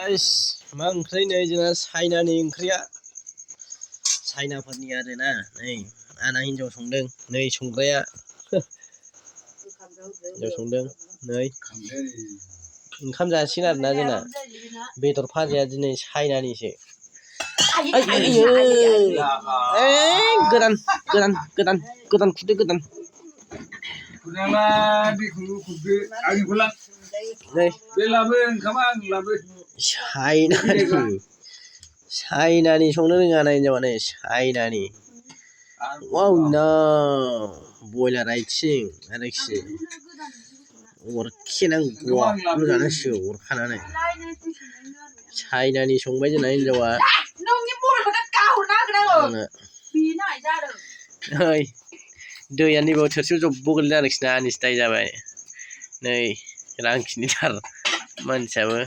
Guys मा ओंख्रि नै जोंना चाइनानि ओंख्रिया चाइनाफोरनि आरोना नै आना हिनजाव संदों नै संग्राया हिनजाव संदों नै ओंखाम जासिगोन आरोना जोंना बेदर भाजाया दिनै चाइनानिसो गोदान खुदो गोदान Kunala di kudu angin pulang. नै Belabe ओंखामा आं लाबो चाइनानि संनो रोङा ना हिनजावा नै चाइनानि वाव नो बयलार आइथिं आरोखि अरखेनांगौ जानांसिगौ अरखानानै चाइनानि संबाय जोंना हिनजावा नै दैया नैबाव थोरसियाव जब्ब' गोलैदों आरोखि ना आंनिसो दाय जाबाय नै रांखिनिथार मानसियाबो